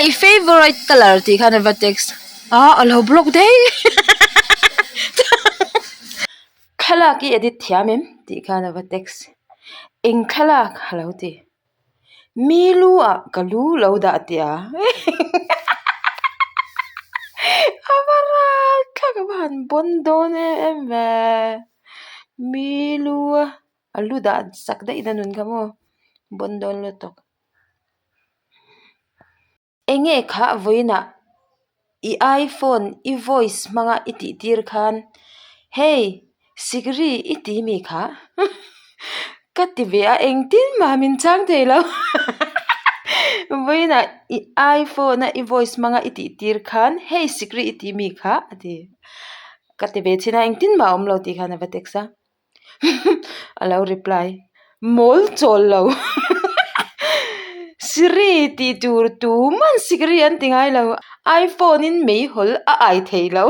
i favourite colour tih khan a va text a a lo block daih thlalak i edit thiam em tih khan a va text eng thlalak a lo ti. Mi lu ah ka lu lo dah teh a a va ral thlak a va han bawn dawn em em ve mi lu a a lu dah sak daih na nun kha maw bawn dawn lutuk. Eng nge khah vawiinah i iPhone i voice hmanga i tih tir khan Hey Siri i ti mi kha ka ti ve a engtin mah min chhang thei lo vawiinah i iPhone a i voice hmanga i tih tir khan Hey Siri i ti mi kha a ti ka ti ve thin a engtin mah a awm lo tih khan a va text a. A lo reply, Mawl chawl lo. Siri tih tur tuman Siri an ti ngai lo. iPhone in meihawl a ai thei lo.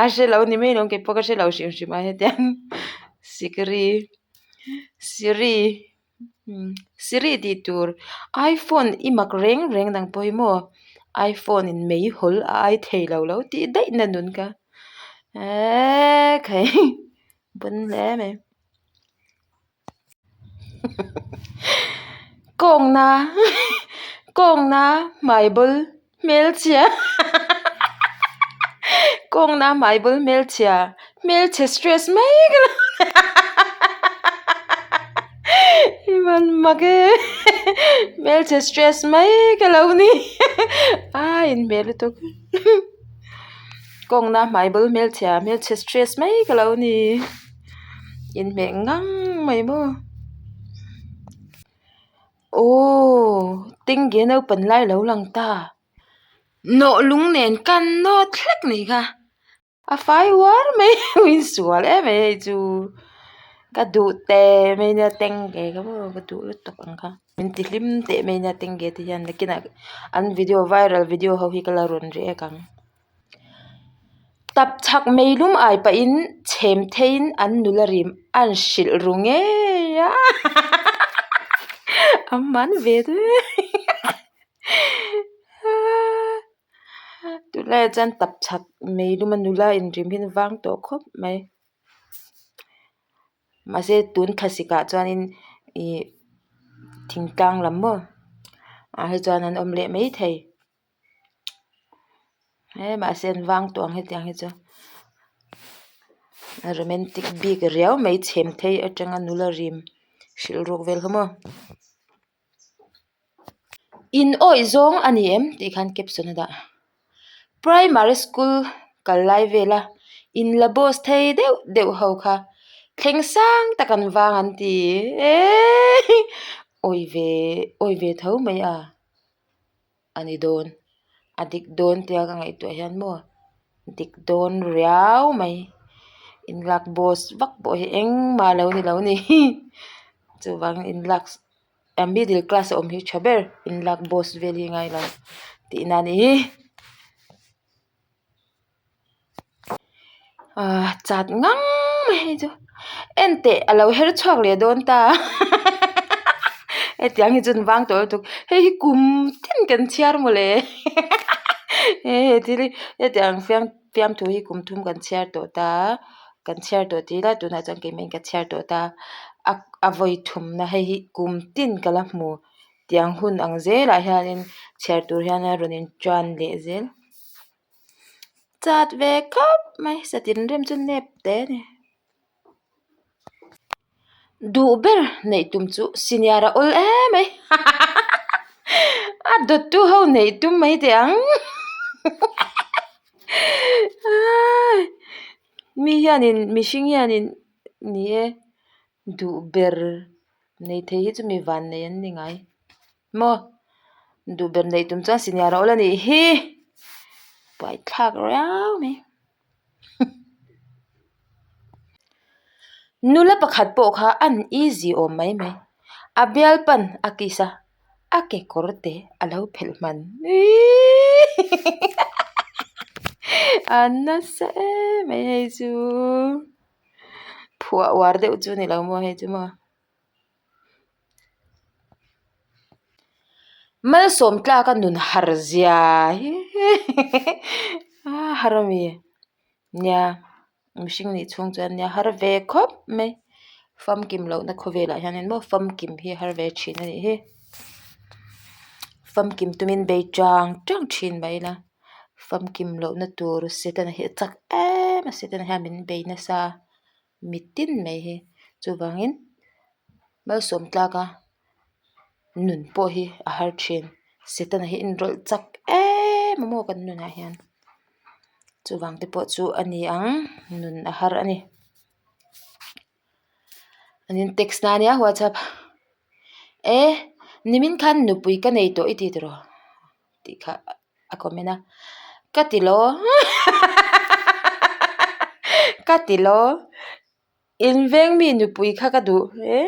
A hre lo ni mai lo, kei pawh ka hre lo hrim hrim a hetiang. Siri, Siri, Siri tih tur iPhone i mak reng reng dang pawh hi maw iPhone in meihawl a ai thei lo lo tih daih na nun kha. Eeee khai bun hle mai kawngna kawngna hmai bul hmelchhia kawngna hmai bul hmelchhia hmelchhe stress mai ka lo i man mak e hmelchhe stress mai ka lo ni a inhmeh lutuk. Kawngna hmai bul hmelchhia hmelchhe stress mai ka lo ni inhmeh ngang mai maw aww tengge naupang lai lo lang ta nawh lung nen kan nawt hlek nih kha. A fai uar mai insual em mai hei chu ka duh teh mai nia tengge ka maw ka duh lutuk ang kha min ti hlim teh mai nia tengge te hian nakinah an video viral video ho hi ka la rawn react ang tap chhak meilum ai pahin chhem theiin an nula rim an hrilh ru ngei a a man ve Tunlaiah chuan tap chhak mei luma nula inrim hi an vang tawh khawp mai mahse tun thlasik ah chuanin ih thingtlang lam maw ah hi chuan an awm leh maithei he mahse an vang tawh ang hetiang hi chu a romantic bik riau mai chhem thei atanga nula rim hrilh ruk vel kha maw. In awih zawng a ni em tih khan caption a dah. Primary school kal lai vela in la boss thei deuh deuh ho kha thleng sang tak an vang an ti eeii awih ve awih ve tho mai a a ni dawn a dik dawn tia ka ngaihtuah hian maw dik dawn riau mai inlak boss vak pawh hi engmah a lo ni lo a ni chuvangin inlak. A middle class a awm hi tha ber inlak boss vel hi ngai lo tihna a ni hi ahh chat ngang mai hei chu en teh a lo her chhuak leh dawn ta hetiang hi chu an vang tawh lutuk hei hi kum tin kan chhiar mawle he thil hi hetiang fiam fiamthu hi kum thum kan chhiar tawh ta. Kan chhiar tawh tih ila tunah chuan keimah ka chhiar tawh ta a a vawi thumna hei hi kum tin ka la hmu tiang hun ang zelah hianin chhiar tur hian a rawn in tan leh zel chat ve khawp mai satin rem chu nep teh a ni. Duh ber neih tum chu senior a awl em mai a dawttu ho neih tum mai teh ang mi hianin mihring hianin ni e duh ber nei thei hi chu mi van nei an ni ngai maw duh ber neih tum chuan senior a awl a nih hi buaithlak riau mai. Nula pakhat pawh kha an easy awm mai mai. A bialpan a kiss a, a kekawr te a lo phelh hman. A nasa em mai hei chu. Phuah uar deuh chu ni lo maw hei chu maw. Malsawm tlaka nun har zia hi a har a mi nia mihring nih chhung chuan nia har ve khawp mai famkim lohna khawvelah hianin maw famkim hi a har ve thin a nih hi famkim tumin bei tang tang thin mah ila famkim lohna tur setana hi a chak em a setana hian min bei nasa a mitin mai hi chuvangin malsawm tlaka nun pawh hi a har thin setana hi inrawlh chak em a maw kan nunah hian chuvang te pawh chu a ni ang nun a har a ni an in text na ania whatsapp e nimin khan nupui ka nei tawh i ti tiraw tih kha a comment a ka ti lo ka ti lo. In veng mi nupui kha ka duh hle,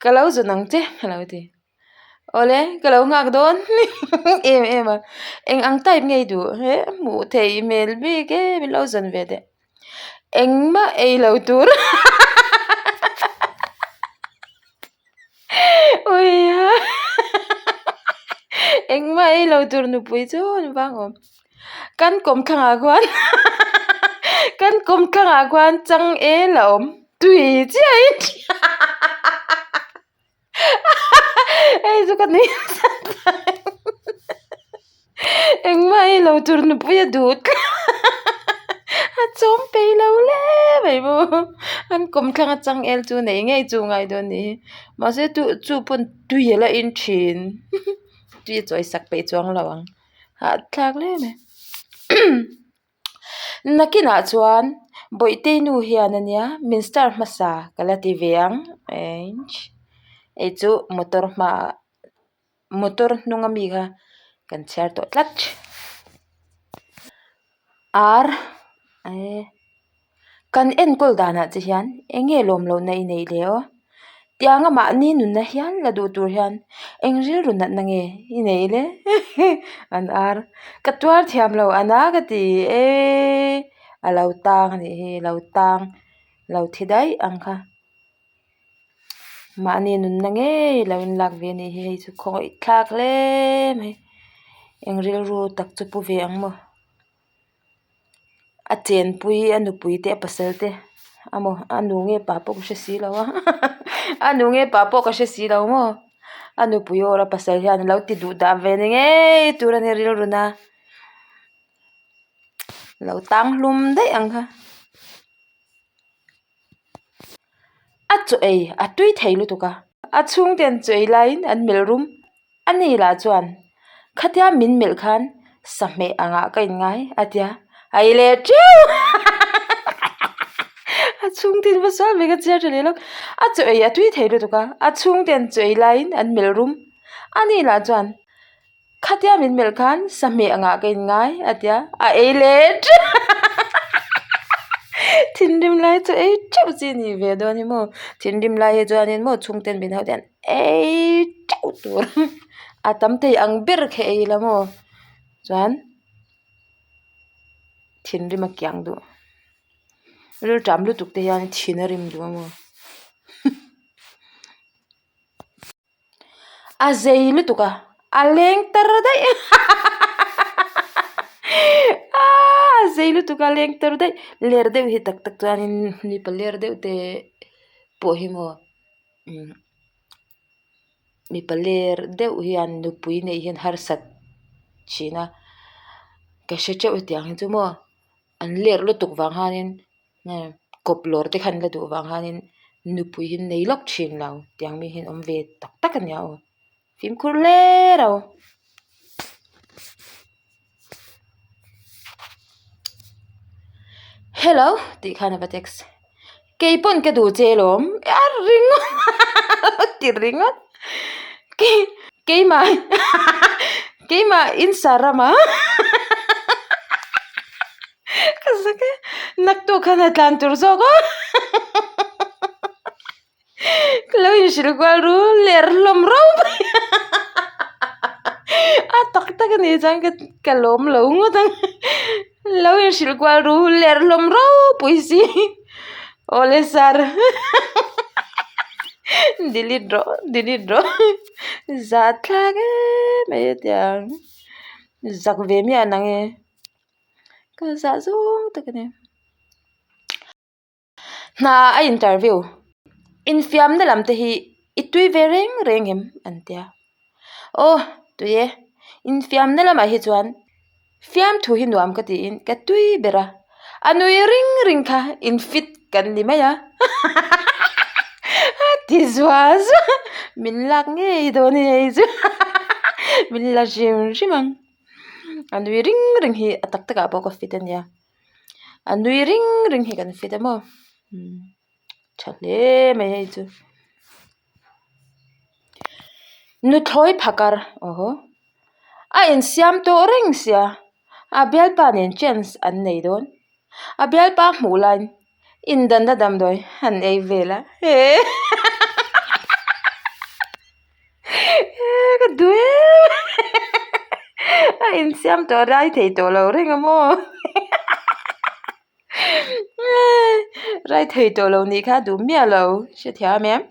ka lo zawn ang che a lo ti. Awle ka lo nghak dawn em em a, eng ang type nge i duh he hmuh theih hmel bik e min lo zawn ve teh. Engmah ei lo tur Uiha engmah ei lo tur nupui chu an vang awm. Kan kawmthlangah khuan kan kawmthlangah khuan changel a awm tui chiah in hei chu ka nui nasa Engmah ei lo tur nupui a duh tlat a chawm peih lo hle mai maw an kawmthlang a changel chu nei ngei chu ngai dawn a nih hi mahse chu chu pawn tui a la in thin tui a chawi sak peih chuang lo ang hahthlak hle mai nakinah chuan bawihte nu hian ania min star hmasa ka la ti ve ang hei chu motor hmaah. Motor hnung ami kha kan chhiar tawh tlat ar eh kan enkawl danah che hian eng nge lawm lohna i neih le aw tianga mahni nunna hial la duh tur hian eng rilru natna nge i neih le an ar ka tuar thiam lo a na ka ti eee a lo tang a nih hi a lo tang lo thi daih ang kha. Mahni nunna ngei lo in lak ve anih hi hei chu khawngaih thlak hle mai eng rilru tak chu pu ve ang maw a chenpui a nupui te a pasal te amaw a nu nge pa pawh ka hre si lo a a nu nge pa pawh ka hre si lo maw a nupui or a pasal hian a lo ti duh dah ve ni ngei tur a ni rilru na lo tang hlum daih ang kha. A chaw ei a tui thei lutuk a, a chhungte an chaw ei laiin an melh rum. A ni lah chuan khatia min melh khan sahmeh angah ka inngai a tia, a ei leh teuh A chhungte in va sual mai ka chhiar tha leh lo. A chaw ei a tui thei lutuk a, a chhungte an chaw ei laiin an melh rum. A ni lah chuan. Khatia min melh khan sahmeh angah ka inngai a tia a ei leh teuh thinrim lai chu ei teuh chi a nih ve dawn hi maw thinrim lai hi chuanin maw chhungten min hauh te hian ei teuh tur a tam thei ang ber kha ei ila maw chuan thinrim a kiang duh rilṭam lutuk te hian thin a rim duh a maw. A zei lutuk a, a leng tar daih a a zei lutuk a leng tar daih ler deuh hi tak tak chuanin mipa ler deuh te pawh hi maw umm mipa ler deuh hian nupui neih hian harsat thin a ka hre teuh hetiang hi chu maw an ler lutuk vang hianin. Kawp lawr te khan la duh vang hianin nupui hi an nei lawk thin lo tiang mi hi an awm ve tak tak a nia aw fimkhur hle ro. Hello tih khan a va text keipawn ka duh che lawm a ringawt ti ringawt keimah keimah insa ramah Ka zak e, naktuk khan a tlan tur zawk a ka lo inhrilh kual ru ler hlawm rau mai a tak tak a nih chuan ka lawm lo ngawt ang lo inhrilh kual ru ler hlawm ropui si awle sir delete rawh delete rawh. Zahthlak em mai a tiang zak ve miah nang e ka zah zawng tak a ni. Hna a interview infiamna lam te hi i tui ve reng reng em an tia aw tui e infiamna lamah hi chuan fiamthu hi nuam ka tiin ka tui ber a a nui ring ring kha in fit kan ni mai a a ti zuah zuah min lak ngei dawn a ni hei chu min la hrim hrim ang a nui ring ring hi a tak takah pawh ka fit a nia. A nui ring ring hi kan fit a maw tha hle mai hei chu nuthlawi phakar aw haw a insiam tawh reng sia a bialpa nen chance an nei dawn a bialpa hmuh laiin indanna damdawi an ei vel a he ka duh em a insiam tawh rai thei tawh lo reng a maw rai thei tawh lo nih kha duh miah lo hrethiam em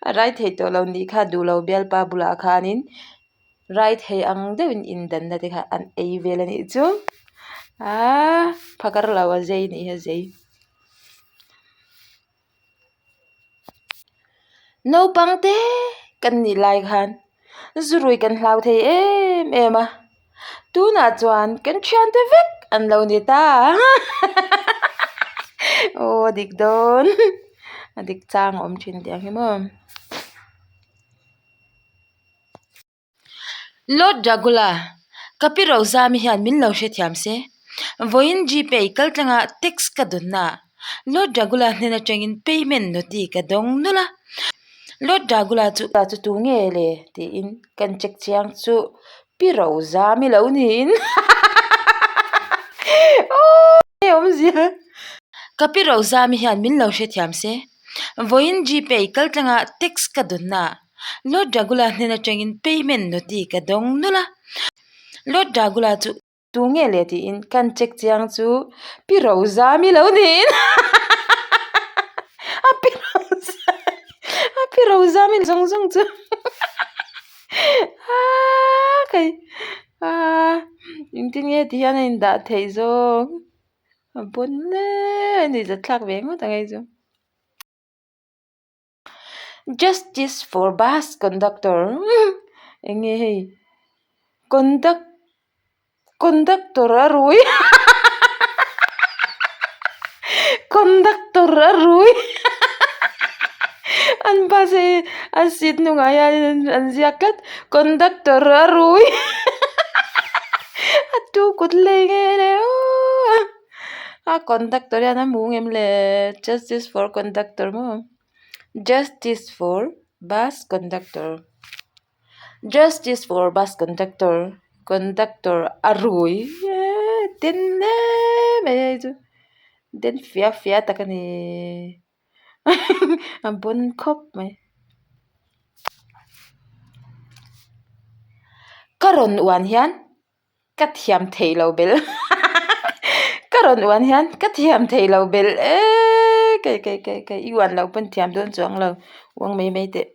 a rai thei tawh lo nih kha duh lo bialpa bulah khanin rai thei ang deuhin indanna te kha an ei vel a nih chu aaa phakar lo a zei nih hi a zei. Naupang te kan nih lai khan zurui kan hlau thei em em a tunah chuan kan thiante vek an lo ni ta aw a dik dawn a dik chang a awm thin tih ang hi maw. Lord Dragula, ka pi Rozami hian min lo hrethiam se. Vawiin Gpay kal tlanga tax ka dawnna ah Lord Dragula hnen atangin payment noti ka dawng nawlh a. Lord Dragula chu chu tu nge le tiin kan check chiang chu pi Rozami lo niin aww awmzia. Ka pi Rozami hian min lo hrethiam se. Vawiin Gpay kal tlanga tax ka dawnna ah Lord Dragula hnen atangin payment noti ka dawng nawlh a. Lord Dragula chu tu nge le tiin kan check chiang chu Pi Rozami lo niin a Pi Rozami a Pi Rozami zawng zawng chu aaa kai aaa engtin nge ti hian a indah theih zawk a bawn hle a ni zatthlak ve ngawt ang hei chu. Justice for bus conductor eng nge hei conduct conductor a rui conductor a rui an bus hei a seat hnungah hian an ziak tlat conductor a rui a tu kut lei nge le aww. A conductor hian a hmu ngem le justice for conductor maw justice for bus conductor justice for bus conductor conductor a rui eee den em mai hei chu den fia fia tak a ni a bawn khawp mai. Ka rawn uan hian. Ka thiam thei lo bel ka rawn uan hian ka thiam thei lo bel eee kei kei kei kei i uan loh pawn thiam dawn chuang lo uang mai mai teh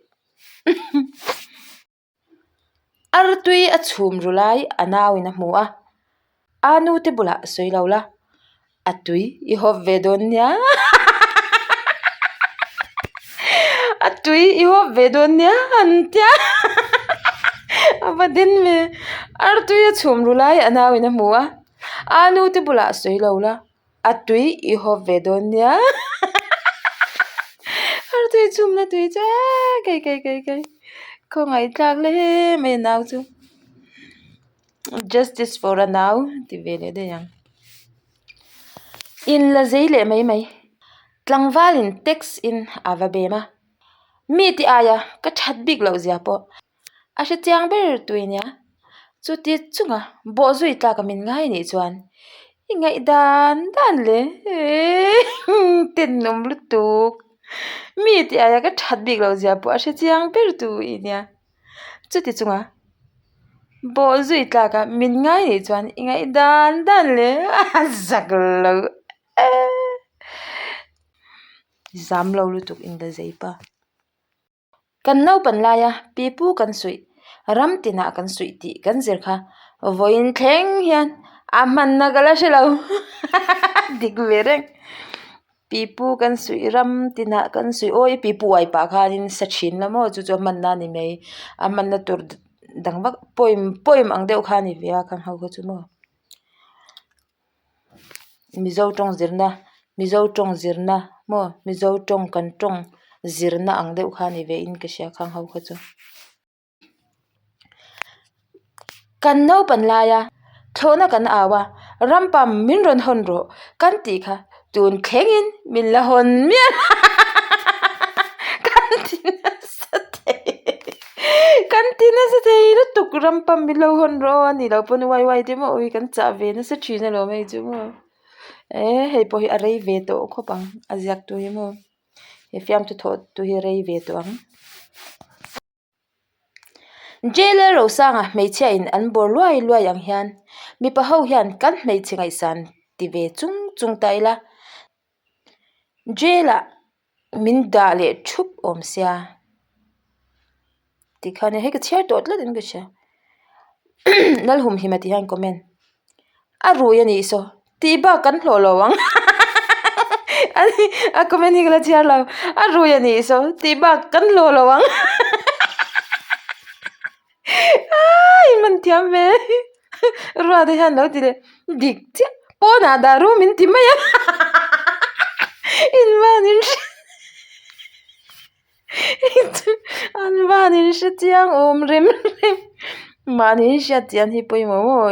artui a chhum ru lai a nau in a hmu a a nu te bulah sawi lo la. A tui i hawp ve dawn nia a tui i hawp ve dawn nia an tia a va den ve artui a chhum ru lai a nau in a hmu a a nu te bulah sawi lo la a tui i hawp ve dawn nia artui chhumna tui chu eee kei kei kei kei khawngaih tlak hle mai a nau chu justice for a nau ti ve leh daih ang in la zei leh mai mai tlangval in tax in a va bem a mi te aia ka that bik loh zia pawh a hre chiang ber tui ania chuti chunga bawh zui tlak a min ngai anih chuan i ngaih dan dan le tenawm lutuk mi te aia ka that bik loh zia pawh a hre chiang ber tui ania. Chuti chunga bawh zui tlak a min ngai nih chuan i ngaih dan dan le a zak lo ee zam lo lutuk in la zei pa. Kan naupan laia pipu kan suih. Ram tinah kan suih tih kan zir kha vawiin thleng hian a hmanna ka la hre lo dik ve reng. Pipu kan suih ram tinah kan suih awi pipu uai pah khanin sa thin la maw chu chu a hmanna a ni mai a hmanna tur dang vak poem poem ang deuh kha a ni ve a khang ho kha chu maw. Mizo tawng zirna Mizo tawng zirna maw Mizo tawng kan tawng zirna ang deuh kha a ni ve in ka hria khang ho kha chu. Kan naupan laia thlawhna kan au a, rampam min rawn hawn rawh kan tih kha tun thlengin min la hawn miah lo kan ti nasa thei kan ti nasa thei lutuk rampam min lo hawn rawh aw a nih loh pawn uai uai te maw ui kan chah ve nasa thin alawm hei chu maw eh hei pawh hi a rei ve tawh khawp ang a ziak tu hi maw he fiamthu thawh tu hi rei ve tawh ang. Jailer Rosanga hmeichhia in an bawr luai luai ang hian mipa ho hian kan hmeichhe ngaihsan ti ve chung chung ta ila jail ah min dah leh thup awm sia tikhan hei ka chhiar tawh tlat in ka hria Lalhumhima tih hian comment. A rui a nih saw tih bak kan hlawh lo ang a comment hi ka la chhiar lo a rui a nih saw tih bak kan hlawh lo ang aii man thiam ve ruat hian lo ti leh dik chiah pawnah dah ru min ti mai a invan in hre An van in hre chiang awm rem rem mahni in hriat chian hi pawimawh maw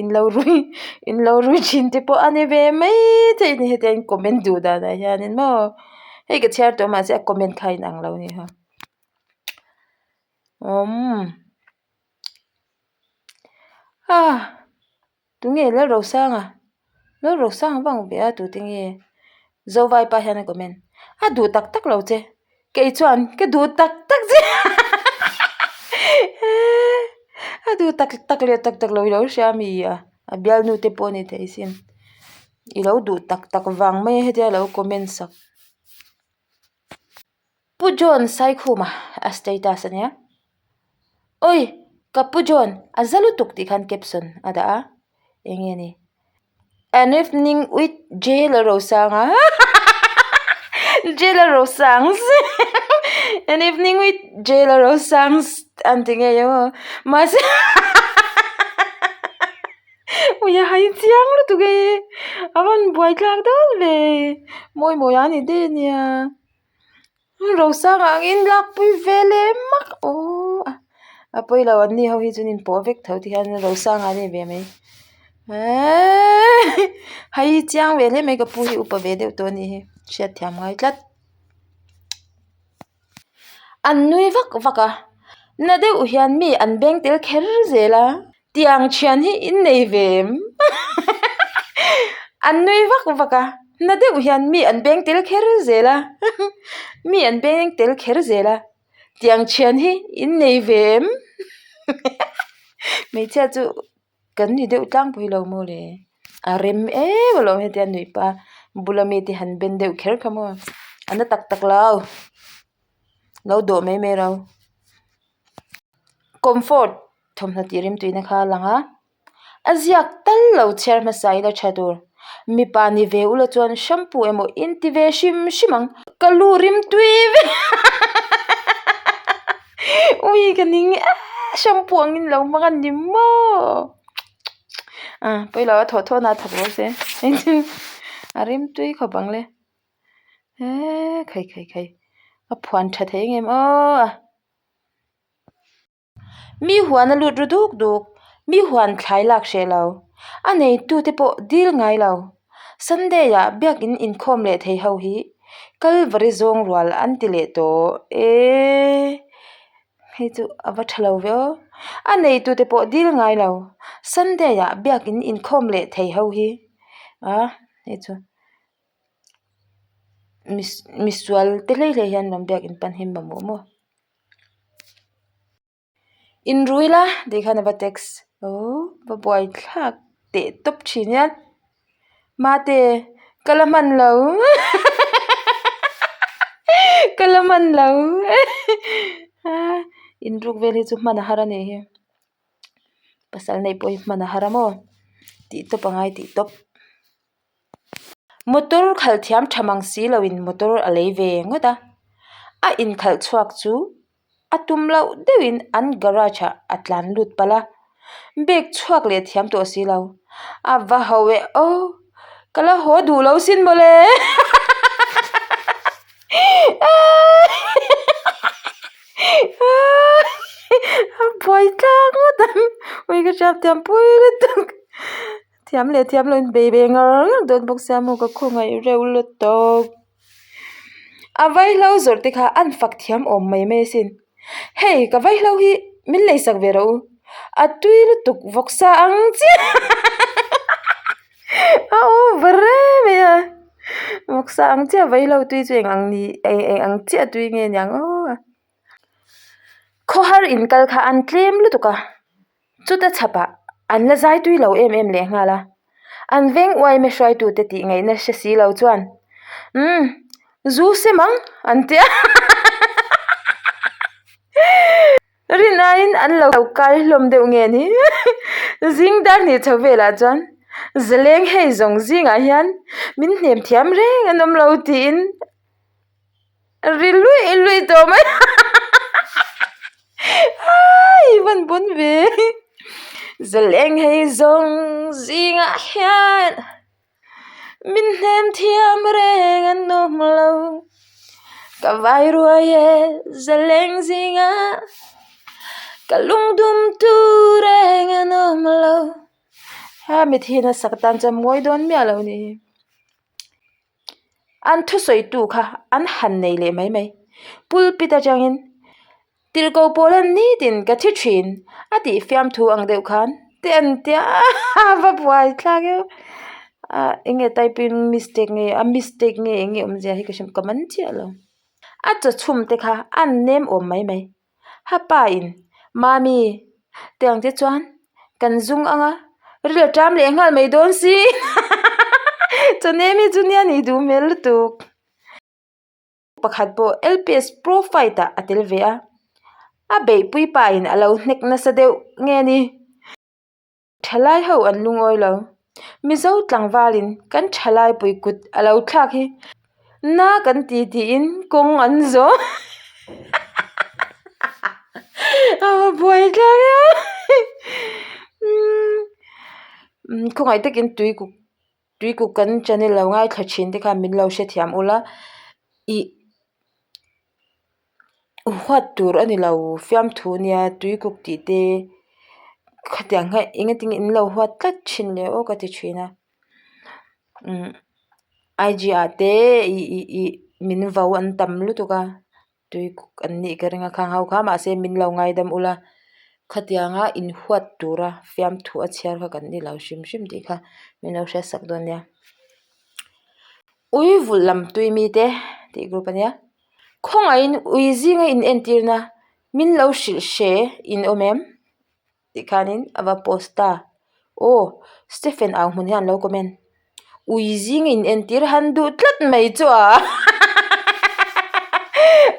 in lo rui in lo rui thin te pawh a ni ve mai thei a ni hetiang in comment duh danah hianin maw hei ka chhiar tawh mahse a comment kha a inang lo a ni kha umm ah. Tunge Lalrosanga? Lalrosanga vang ve a tute nge? Zovai pa hian a comment. A duh tak tak lo che. Kei chuan ka duh tak tak che. A duh tak tak leh tak tak lo i lo hria a mi a. A bialnu te pawh a ni thei sin. I lo duh tak tak vang mai a hetia a lo comment sak. Pu John Saikhuma a status a nia. Oi! Ka Pu John a za lutuk tih khan caption a dah a, eng nge ni? An evening with J Lalrosanga J Lalrosangs An evening with J Lalrosangs an ti ngei emaw mahse Ui a hai chiang lutuk e a rawn buai thlak dawn ve mawi mawi a ni daih a nia. Rosanga angin lakpui ve leh mak aw a pawi lo an ni ho hi chuan inpawh vek tho ti hian Rosanga an ni ve mai eeii hei chiang ve hle mai ka pu hi upa ve deuh tawh a nih hi hriatthiam ngai tlat an nui vak vak a na deuh hian mi an beng tel kher zel a. Tiang thian hi in nei ve em? An nui vak vak a, na deuh hian mi an beng tel kher zel a, mi an beng tel kher zel a, tiang thian hi in nei ve em? Hmeichhia chu kan ni deuh tlangpui lo maw le, a rem em alawm hetia nuih pa bula mite han ben deuh kher kha maw, a na tak tak lo, lo dawh mai mai ro. Comfort thawmhnaw tih rimtuina kha a lang a a ziak tal lo chhiar hmasa ila tha tur mipa ni ve ula chuan shampoo emaw in ti ve hrim hrim ang ka lu rimtui vek ui ka ning e shampoo angin lo hmang a ni maw ah pawilo a thawh thawh na a thawk rawh se a rimtui khawp ang le eee khai khai khai a phuan tha thei em em aw. Mi huan a lut ru duk duk, mi huan thlai lak hreh lo, a neitute pawh dil ngai lo. Sunday ah biakin inkhawm leh thei ho hi Kalvari zawng rual an ti leh tawh e, hei chu a va tha lo ve aw. A neitute pawh dil ngai lo, Sunday ah biakin inkhawm leh thei ho hi a hei chu. Misual te hlei hlei hian rawn biakin pan hi mamawh maw. Inrui la tih khan a va text oh va buai thlak teh tawp thin hian mate ka la hman lo ka la hman lo. Inruk vel hi chu hman a har a nih hi. Pasal neih pawh hi hman a har a maw? Tih tawp a ngai tih tawp. Motor khalh thiam tha mang si loin motor a lei ve ngawt a. A inkhalh chhuak chu a tum loh deuhin an garage ah a tlan lut palh a. Bag chhuak leh thiam tawh si lo. A va ho e aw! Ka la haw duh lo sin mawle! A buai tlang ngawt ang. Ui ka hriat thiam pui lutuk. Thiam leh thiam loin bei ve ngar ngar dawn bawk sia maw ka khawngaih reuh lutuk. A vaihlo zawrh te kha an fak thiam awm mai mai asin. Hei ka vaihlo hi min leisak ve rawh u. A tui lutuk vawksa ang chiah a over em mai a. Vawksa ang chiah vaihlo tui chu eng ang ni eng eng ang chiah tui nge niang aw. Khawhar inkal kha an tlem lutuk a. Chuta chhapah an la zai tui lo em em leh nghal a, an veng uaime hruaitute tih ngaihna hre si lo chuan Umm, zu sem ang an ti a, rin aiin an lo kai hlawm deuh nge ni? Zing dar hnih chho velah chuan zaleng hei zawng zingah hian min hnem thiam reng an awm lo tiin Ri luih luih tawh mai ai van pawn ve zaleng hei zawng zingah hian min hnem thiam reng an awm lo ka vai ruai e zaleng zingah ka lungdum tur reng an awm lo ha mithian a sak tan chuan mawi dawn miah lo a ni. An thusawitu kha an han nei leh mai mai. Pulpit atangin Tirhkoh pawl an nitin ka thi thin a tih fiamthu ang deuh khan te an tia a va buai thlak eu. Ah eng nge typing mistake nge a mistake nge eng nge awmzia hi ka hre ka man chiah lo. A chaw chhum te kha an nem awm mai mai. Ha pa in Mami tiang te chuan kan zung ang a, ril a ṭam leh nghal mai dawn si Chawhnem hi chu nia nih duh hmel lutuk. Pakhat pawh LPS Pro Fight ah a tel ve a, a beihpui pa in a lo hnek nasa deuh nge ni. Thalai ho an lungawi lo. Mizo tlangvalin kan thalai pui kut a lo thlak hi na kan ti tiin kawng an zawh a va buai thlak em umm khawngaih takin tui kuk tui kuk kan channel lo ngaithla thin te khan min lo hrethiam ula ih. Huat tur a ni lo fiamthu nia tuikuk tih te khatiang kha engatinge in lo huat tlat thin le aw ka ti thin a umm IG ah te ih ih ih min vo an tam lutuk a tuikuk an nih ka ring a khang ho kha mahse min lo ngaidam ula khatianga inhuat tura fiamthu a chhiar kha kan ni lo hrim hrim tih kha min lo hriat sak dawn nia. Ui vulh lam tui mite tih group a nia. Khawngaihin ui zinga in entirna min lo hrilh hre in awm em? Tih khanin a va post ta. Aw, Stephen au hmun hian lo comment. Ui zinga in entir han duh tlat mai chu a.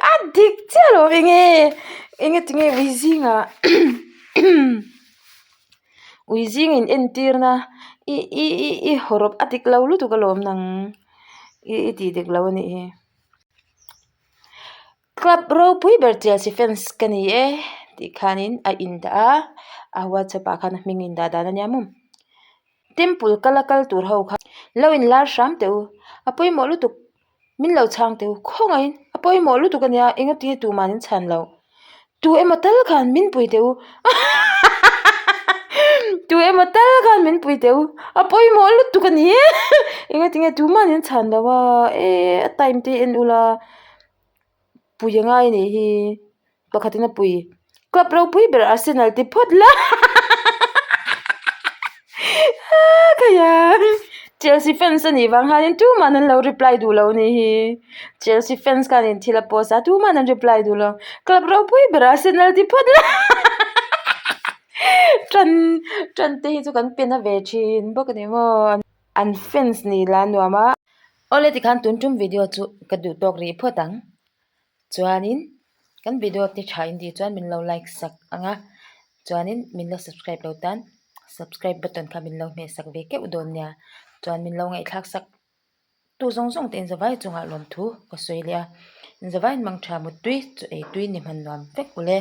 A dik chiah lo enge enge tinge ui zinga ui zinga in entirna i i i hawrawp a dik lo lutuk alawm nang i i tih dik lo a nih hi. Club ropui ber Chelsea fans ka ni e tih khanin a indah a, a whatsapp ah khan a hming indah dan a nia maw. Temple kala kal tur ho kha lo inlar hram teh u, a pawimawh lutuk min lo chhang teh u, khawngaihin a pawimawh lutuk a nia engati tuman in chhan loh. Tu emaw tal khan min pui teh u tu emaw tal khan min pui teh u a pawimawh lutuk a ni e engatinge tuman in chhan lo a eh a time te en ula pui a ngai a nih hi pakhatin a pui club ropui ber Arsenal ti phawt la khaia Chelsea fans a nih vang hianin tuman an lo reply duh lo a nih hi. Chelsea fans khanin thil a post a tuman an reply duh lo club ropui ber Arsenal ti phawt la tan tan te hi chu kan pe na ve thin bawk a ni maw an fans nih lah a nuam a. Awle tikhan tun tum video chu ka duh tawk rih phawt ang chuanin. Kan video te tha in tih chuan min lo like sak ang a, chuanin min lo subscribe lo tan subscribe button kha min lo hmeh sak ve keuh dawn nia. Chuan min lo ngaihthlak sak tu zawng zawng te in zavai chungah lawmthu ka sawi leh a, in zavai in mang tha muttui chu ei tui ni hman nuam vek ule.